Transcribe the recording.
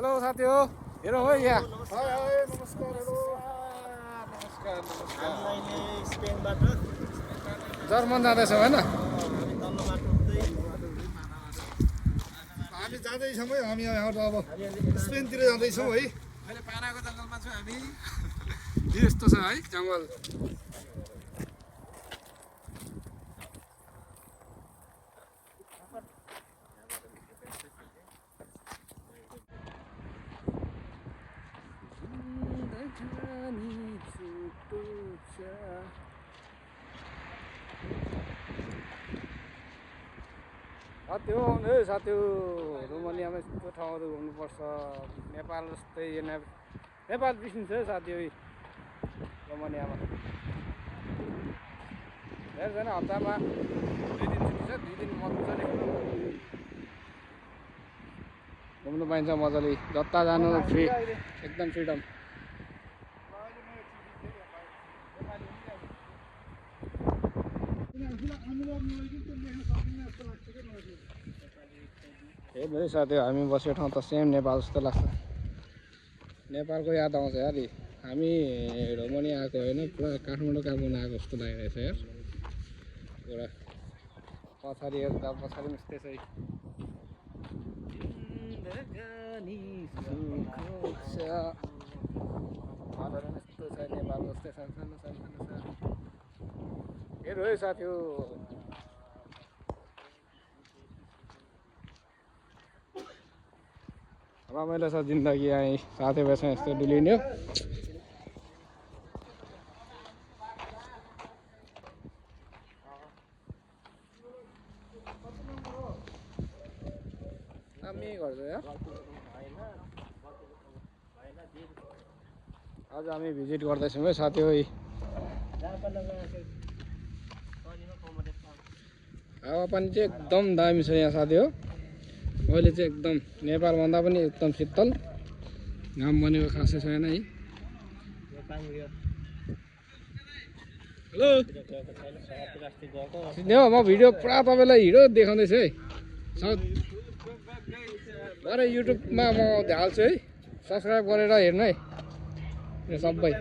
hello साथी हो हेरौँ है यहाँ हाय हाय नमस्कार हेलो नमस्कार नमस्कार हामी अहिले स्पेनबाट जर्मन जाँदैछौँ होइन हामी तल्लो बाटो हुँदै हामी जाँदैछौँ है हामी यहाँबाट अब स्पेनतिर जाँदैछौँ है अहिले पानाको जङ्गलमा छौँ हामी यस्तो छ है जङ्गल साथी हो आउनु है साथी हो रोमानियामा यस्तो ठाउँहरू घुम्नुपर्छ नेपाल जस्तै नेपाल बिर्सिन्छ है साथी हो रोमानियामा धेरै छैन हप्तामा 2 दिन छुट्टी छ 2 दिन मजाले घुम्नु पाइन्छ मजाले जता जानु फ्री एकदम फ्रिडम हेर्नु है साथी हामी बसेको ठाउँ त सेम नेपाल जस्तो लाग्छ नेपालको याद आउँछ यार हामी रोमानिया आएको होइन पुरा काठमाडौँ काठमाडौँ आएको जस्तो लागिरहेछ यार पुरा पछाडि हेर्दा पछाडि यस्तै छ घरहरू यस्तो छ नेपाल जस्तै सानो सानो छ हेर्नु है साथी हो रमाइलो छ जिन्दगी यहाँ साथीभाइसँग यस्तो डुलिने हामी गर्छ यार आज हामी भिजिट गर्दैछौँ है साथी हो हावापानी चाहिँ एकदम दामी छ यहाँ साथी हो अहिले चाहिँ एकदम नेपालभन्दा पनि एकदम शीतल घाम बनेको खासै छैन है हेलो हो म भिडियो पुरा तपाईँलाई हिँडो देखाउँदैछु है भरे युट्युबमा म हाल्छु है सब्सक्राइब गरेर हेर्नु है यो सबै